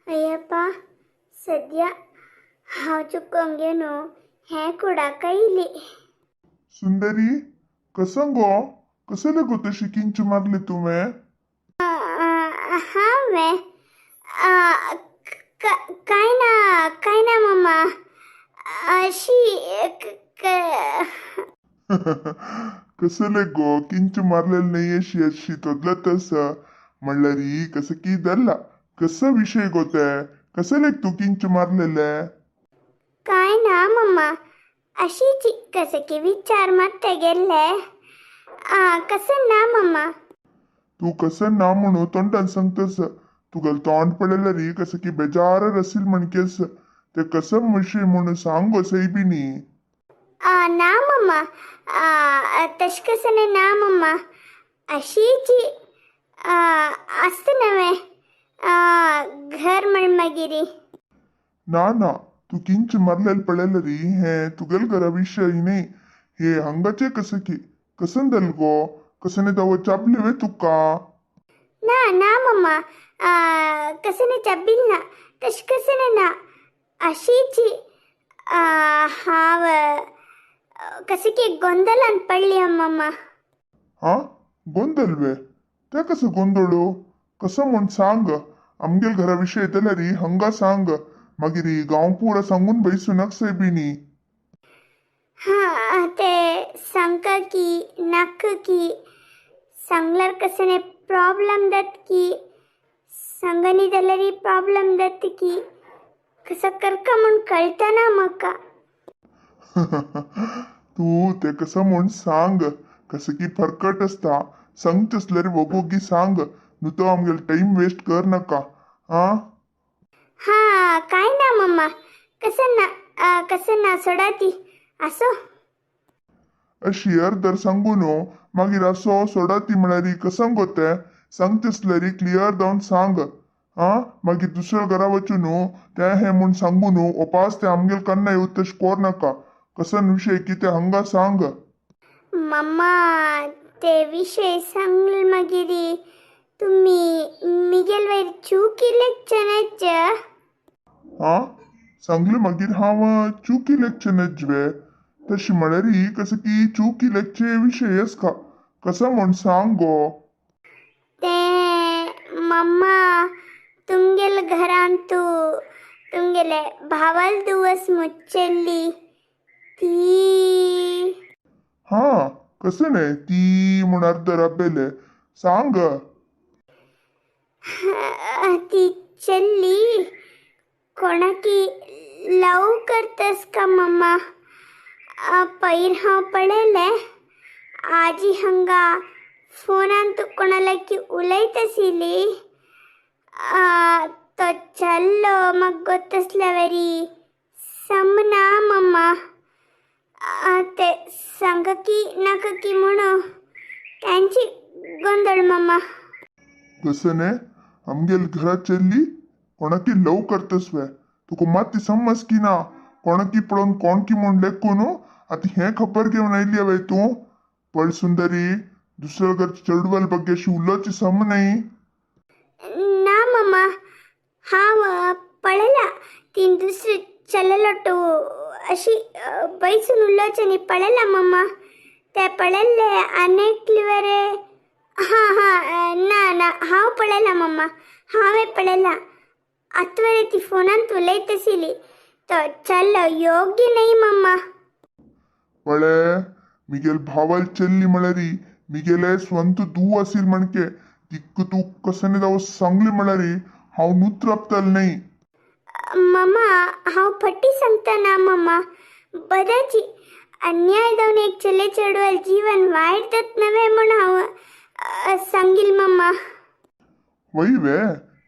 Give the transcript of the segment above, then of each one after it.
अय्यप्पा, सद्या हांव चुकोंक गे न्हू हें कुडाक येयली. सुंदरी, कसं गो, कसले गो तशी किंच मारली तुवें? हांवें काय ना, काय ना मम्मा, अशी कसले गो किंच मारलेलं नाही, अशी अशी तोदलं तसं म्हणल्यार कसं की धरला कसं विषय गो ते, कसं लेक तू किंच मारलेलं? काय ना मम्मा, अशीच कसं की विचार मात्ते गेल्ले. कसं ना मम्मा. तू कसं ना म्हणू तोंडान सांगतस, तुगेल तोंड पडलेलं री कसं की बेजार रसील म्हणकेस, ते कसं विषय म्हणून सांग गो सैबिनी. ना मम्मा, तशें कसं ना मम्मा, अशीच आसता नवें घर म्हण मागीर. ना ना, तू किंच मारलेलं पडलेलं री हे तुगेल घरा विषय न्ही, हे हांगाचे कसं की कसं जालें गो, कसं नाही दाव चापली वे तुका? ना ना मम्मा, कसं नाही चब्बील ना, तशें कसं नाही ना, अशीच हांव कसं की गोंदलान पडली मम्मा. हा, गोंदल वे? ते कसं गोंदळू, कसं म्हण सांग. आमगेल घरा विषय येतले री हंगा सांग, मागीर गांव पुरा सांगून बैसू नाक सैबिनी. हां, ते सांगका की नाका की, सांगल्यार कसं नाही प्रॉब्लेम जात की, सांगनी जाल्यार प्रॉब्लेम जात की, कसं करका म्हूण कळतना ना म्हाका. तू ते कसं म्हण सांग, कसं की फरकट असता सांगत असल्यार वगोगी सांग, न्हू तो आमगेल टाइम वेस्ट कर नका. हा. हां, काय ना मम्मा, कसं ना, कसं ना, सोडा ती, असो. अशी अर्दर सांगू न्हू, मागीर असो सोडा ती म्हळ्यार कसं गो, तें सांगता आसल्यार क्लियर जावन सांग. हा, मागीर दुसऱ्या घरा वचून न्हू तें हें म्हूण सांगू न्हू, ओपास तें आमगेल कन्ना येवत तशें कोर नाका. कसन विषय कितें हांगा सांग. मम्मा, ते विषय सांगले मागीर तुमी मिगेल वयर चुकी लेक्चनाच. हा, सांगले मागीर हांव चुकी लेक्चनच वे? तशी म्हळ्यार कसं की चुकी लेक्चे विषय आसका, कसं म्हूण सांग गो. ते मम्मा, तुमगेल घरांत तुमगेले भावाल दुवस मुच्चेल्ली ती. हा, कसं नाही ती म्हूण अर्द राबयले, सांग. ती चल्ली कोणाकी लव करतस का मम्मा. पैर हांव पळयलें, आजी हांगा फोनान तूं कोणा लागीं उलयत आशिल्ली. तो चल्लो म्हाका गोत्तसल्या वरी समना मम्मा. ते सांग की नाका की म्हणून त्यांची गोंदळ मम्मा. कसं नाही आमगेल घरात चल्ली कोणाकी लव करतस वे? तुका मात ती समज की ना, कोणाकी पळोवन कोणकी म्हूण लेखू न्हू. आतां हें खबर घेवन आयली वे तूं? पळ सुंदरी, दुसऱ्या घरची चेडवाल बग्गे अशी उलोवची सम नाही. ना मम्मा, हांव पळयला ती दुसरी चललोटू अशी बैसून उलोवचें न्ही, पळयला मम्मा ते पळयल्ले आनी वरे. हां हां, ना ना, हांव पळयला मम्मा, हांवें पळयला. आतां वरे ती फोनांत उलयत आशिल्ली, तो चल्लो योग्य न्ही मम्मा. पळे, मिगेल भावाल चल्ली म्हळ्यार मिगेले स्वंत धूव आसील म्हणके, तिका तूं कसं जावं सांगली म्हळ्यार हांव नूत राबतलें न्ही. मम्मा, हांव फटी सांगता ना मम्मा, बदाची अन्याय जावन एक चले चेडवाल जीवन वायट जात नव्हे म्हूण हांव सांगील मम्मा. वय वे,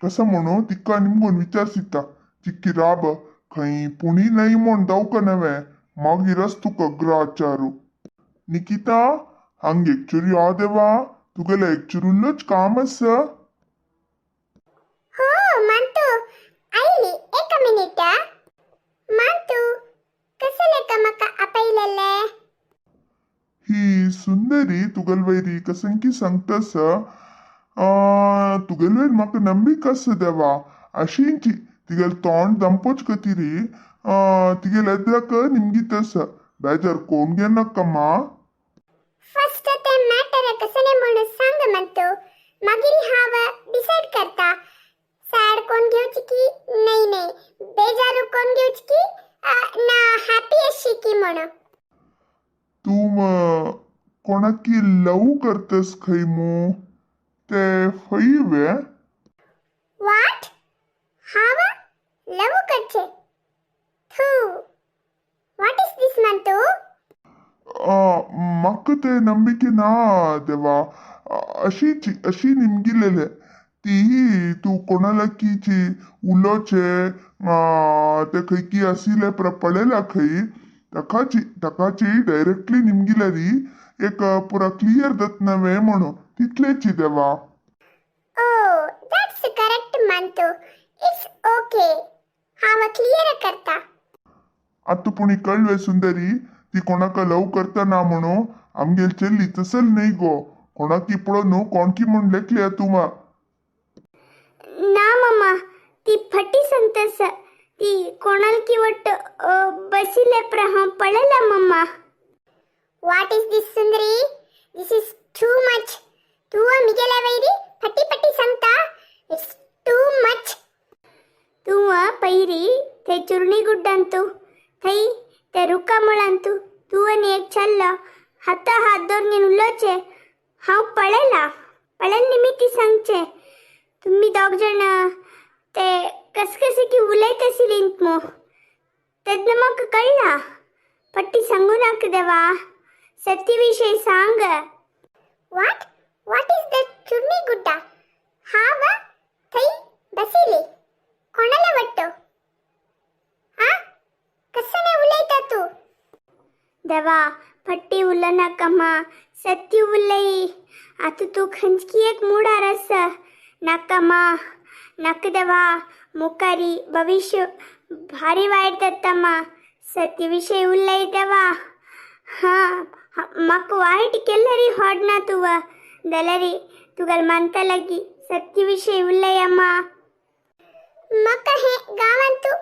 कसं म्हणू तिका निमगून विचारसिता, चिक्की राब खंय पुणी नाही म्हूण दावका नव्हे, मागीरच तुका ग्राचारू. निकिता, हांग एकचुरी यो देवा, तुगेलें एकचुरूच काम आसा. हो मांतू, आयली, एक मिनिट. मांतू, कसं लेका म्हाका आपयलेले? ही सुंदरी तुगेल वैरी कसं की सांगतस, तुगेल वयर म्हाका नंबिक आसा देवा. अशींची तिगेल तोंड दंपोच कतिरी तिगेल एद्रक निमगितस. बेजार कोण घेनाका. फस्ट ते मॅटर कसने म्हणून सांग म्हणतो, मागीर हांव डिसायड करता सॅड कोण घेवची की नाही, नाही बेजारू कोण घेवची की ना हॅपी अशी की म्हणून. तूं कोणाकी लव करतस खंय मू? ते फई वे? What? हांव लव करचे? थू, what is this म्हणतो? म्हाका ते नंबिके ना देवा. अशीची अशी निमगिलेले ती तूं कोणालाकीची उलोवचे ते खंयकी आशिल्ले पळयला खंय ताकाची ताकाची डायरेक्टली निमगिल्यारी एक पुरा क्लियर जात नव्हे म्हणून तितलेची देवा. ओ, that's correct म्हणतो. It's okay, हांव क्लियर करता. आतां पूण कळवे सुंदरी, ती कोणाक लव करता ना म्हणून. आमगेल चेल्ली तसल न्हय गो. कोणाकी पळोवन कोणकी म्हूण लेखल्या तुमा. ना मम्मा, ती फटी सांगतस. ती कोणालकी वट बसिले प्र हांव पळयला मम्मा. What is this Sundari? This is too much. तूं मिगेले वैरी पट्टी पट्टी सांगता. It's too much. तूं पैरी थंय चुरणी गुड्डांतू, थंय ते रुका मुळांतू तूं आनी एक चल्लो हाता हात धरून उलोवचे हांव पळयला. पळयले निमित्ती सांगचे. तुम्ही दोग जण ते कस कसे की उलयत आशिल्लीं मू तेन्ना म्हाका कळ्ळा. पट्टी सांगू नाका देवा, सत्य विशय सांग. What what is that Churni गुड्डा? हांव थंय बसिली कोणाला वाटतो? आ, कसने उलयता तूं? देवा, पट्टी उलयनाका, सत्य उलय. आतां तूं खंयची एक मुडार आसा. नाका मा, नाका देवा, मुखारी भविष्य भारी वायट जाता मा. सत्य विशय उलय देवा. हां, म्हाका वायट केल्यारी होडना तुवा जाल्यारी तुगेल मानता लागी सत्य विशय उलय अम्मा. म्हाका हे गांवांतू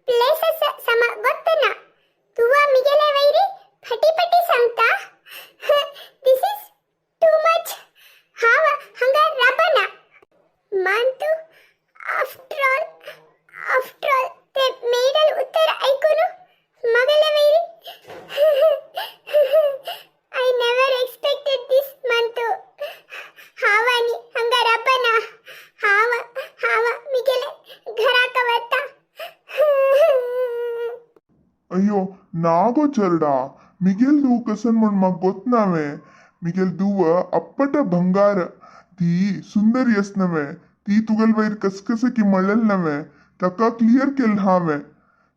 प्लेसस सम ಗೊತ್ತನ. तुवा मिगेले वैरी फटी फटी सांगता. This is too much. हांव हांगा राबना मानतू. आफ्टर ऑल ते मेडल उत्तर ऐकून मगले वैरी I never expected this मानतू. हांव आनी हांगा राबना. हांव हांव मिगेले घराक वता. अय्यो ना गो चेरडा, मिगेल धूव कसन म्हूण म्हाका गोत नावे. मिगेल धूव अप्पट ಬಂಗಾರ. ती सुंदरी आस नव्हे. ती तुगेल वयर कसकसे की म्हणलेल नव्हे ताका क्लियर केल्लें हांवें.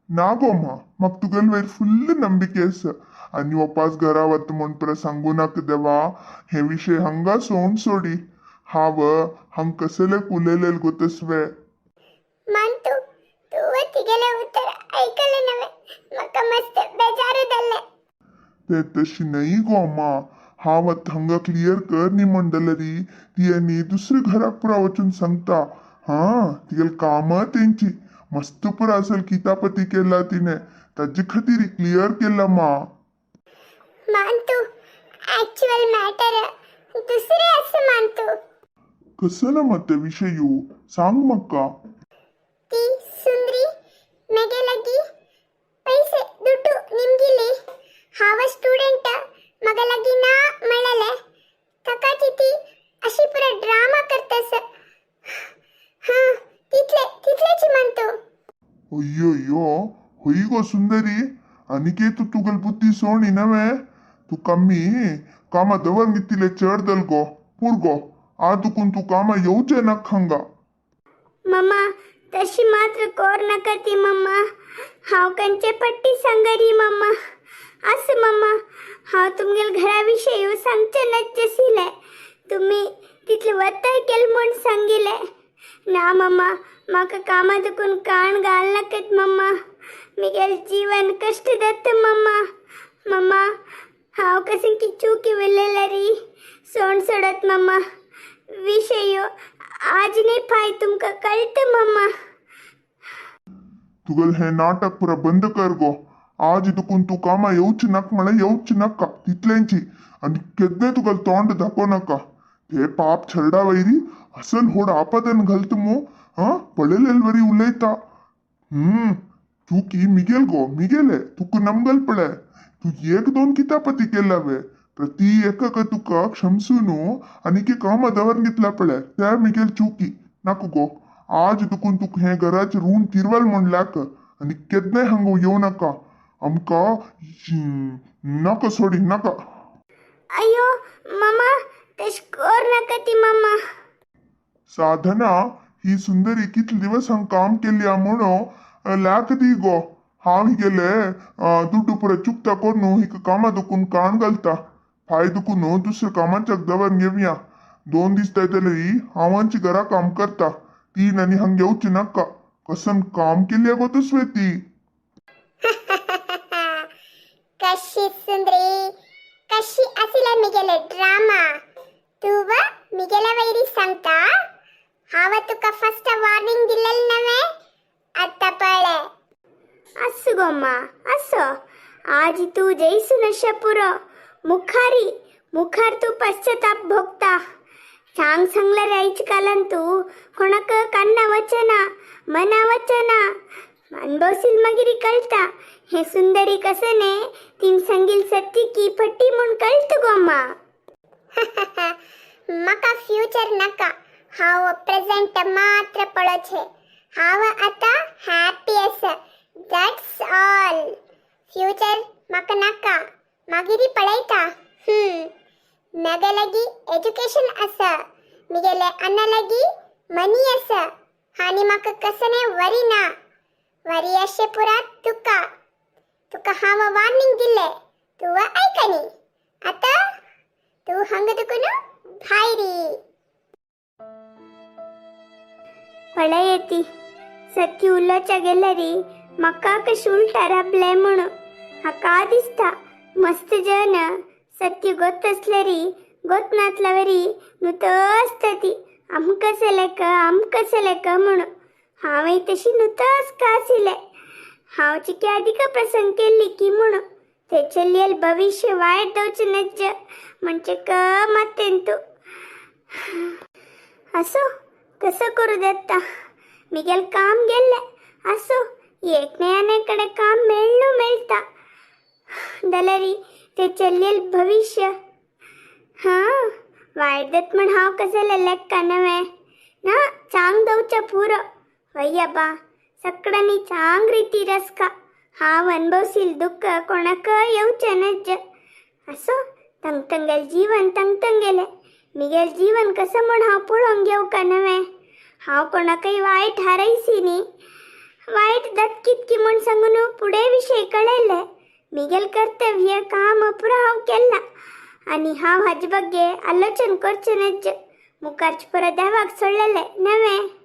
ना गो मा, म्हाका तुगेल वयर फुल्ल नंबिके आसा. आनी वपास घरा वता म्हूण परत सांगू नाका देवा. हे विशय हांगा सोड सोडी. हांव हांग कसले उलयलेल गोतसवे. मानतू, तूं तिगेले उत्तर ऐकले नव्हे. म्हाका मस्त बेजार जाल्लें. ते तशी न्हय गो अम्मा. हांव आतां हांगा क्लियर कर न्ही म्हणटलेरी ती आनी दुसऱ्या घराक पुरा वचून सांगता. हां, तिगेलें काम तेंची मस्त पुरा असल कितापती केला तिने, ताजे खातीर क्लियर केला मा. मानतू, ऍक्च्युअल मॅटर दुसरे असं मानतू. कसं ना मग ते विशय सांग म्हाका. ती सुंदरी मेगे लगी पैसे ದುಡ್ಡು ನಿಮ್ಗಿಲ್ಲಿ. ಹಾವ ಸ್ಟೂಡೆಂಟ್ मग लगी ना म्हणले थकाची ती अशी पुरा ड्रामा करतस. हां, तिथले तिथलेची म्हणतो. अय्यो अय्यो, होई गो सुंदरी, अनिकेत तुगल बुद्धी सोणी नव्हे. तू कम्मी कामा दवर गित्तिले चढ दल गो पूर गो. आ तुकून तू कामा येवचे ना हांगा. मम्मा, तशी मात्र कोर नका ती मम्मा. हांव कंचे पट्टी सांगरी मम्मा. असं मम्मा, हांव तुमगेल घराविषयी सांगचे नच्चेसिले. तुम्ही तितले वत्तय केलं म्हूण सांगिले ना मम्मा. म्हाका कामा दुखून काण घाल नाकात मम्मा. मिगेल जीवन कष्ट दत्त मम्मा. मम्मा, हांव कशें की चुकी उलयल्यारी सोड सोडत मम्मा. विशय आज न्ही फाय तुमकां कळटा मम्मा. तुगेलें हें नाटक पुरा बंद कर गो. आज दुकून तूं कामा येवच नाका म्हळ्यार येवच नाका तितलेंची. आनी केन्नाय तुगेलें तोंड दाखोवं नाका. ते पाप छरडा वैरी असल होड आपादन घालता मु. हां, पळयलेले वरी उलयता. चुकी मिगेल गो, मिगेले. तुका नमगल पळय. तूं एक दोन कितापती केला वे? प्रति एकक तुका क्षमसून आनीक कामा दवर घेतला पळय, त्या मिगेल चुकी. नाका गो, आज दुकून तुका हें घराचें ऋण तिरवल म्हूण लाक आनी केन्नाय हांगा येवं नाका. आमकां नाका, सोडी नाका. अय्यो मामा, तशें कर नाका ती मामा. साधना, ही सुंदरी कितले दिवस हांगा काम केली म्हणून लाक दी गो. हांव हिगेले दुड्डू पुरो चुकता करून हिका कामा दुखून काण घालता. फाय दुखून दुसऱ्या कामाच्याक दवर घेवया. 2 दीस जातले हांव घरा काम करता. ती आनी हांगा येवची नाका. कसन काम केली गो तुसवे ती? कशी सुंदरी, कशी आशिल्ले मिगेले ड्रामा! तूं मिगेले वैरी सांगता? हांव तुका फर्स्ट वार्निंग दिलेलें नव्हे? आतां पळय. असो गो मा, असो. आज तूं जैसून अशें पुरो, मुखारी मुखार तूं पश्चाताप भोगता. चांग सांगल्यार आयज कालान तूं कोणाक कान्ना वचना, मना वचना. अनुभवशील मागीर कळटा हे सुंदरी कसं ने तीन सांगील सत्य की फटी म्हूण कळत गो मा. म्हाका फ्युचर नाका. हांव प्रेझेंट मात्र पळोवचें. हांव आतां हॅपी आसा, that's all. Future म्हाका नाका, मागीर पळयता. म्हागे लागीं एज्युकेशन आसा, मिगेले अण्णा लागीं मनी आसा आनी म्हाका कसलें वरी ना. वरी अशें पुरा तुका. तुका हांव वॉर्निंग दिल्लें, तूं आयकनी. आतां तूं हांगा दुकून भायरी. पळय ती सत्य उलोवच्या गेल्यारी म्हाका कशें उलटा राबलें म्हूण. हाका दिसता मस्त जन सत्य गोत आसल्यारी गोत नातल्यावरी नुतो आसता ती, आमकां चलेक आमकां चलेक म्हूण. हांवय तशी नुतोच का आशिल्लें. हांव चिके अधिक प्रसंग केल्ली की म्हूण ते चलयेल भविष्य वायट दवचें नज्ज म्हणजे क मातेन तूं. असो, कसं करू दत्ता, मिगेल काम गेल्लें. असो, एक न्हय कडे काम मेळ्ळू मेळटा जाल्यार ते चलयेल भविष्य हां वायट दत म्हण हांव कसं लेक्का नवें ना. चांग दवच्या पुरो वय्या बा, सगळ्यांनी चांग रिती रसका. हांव अनुभवशील दुःख कोणाक येवचें नज्ज. असो, तंगतंगेल जीवन तंगतंगेलें, मिगेल जीवन कसं म्हण हांव पळोवंक घेवका नवें. हांव कोणाकय वायट हारयसी न्ही. वायट दत कितकी म्हूण सांगून फुडें विशय कळयले. मिगेल कर्तव्य काम पुरो हांव केलां आनी हांव हाजे ಬಗ್ಗೆ आलोचन करचें नज्ज. मुखारचे पुरो देवाक सोडलेलें नवें.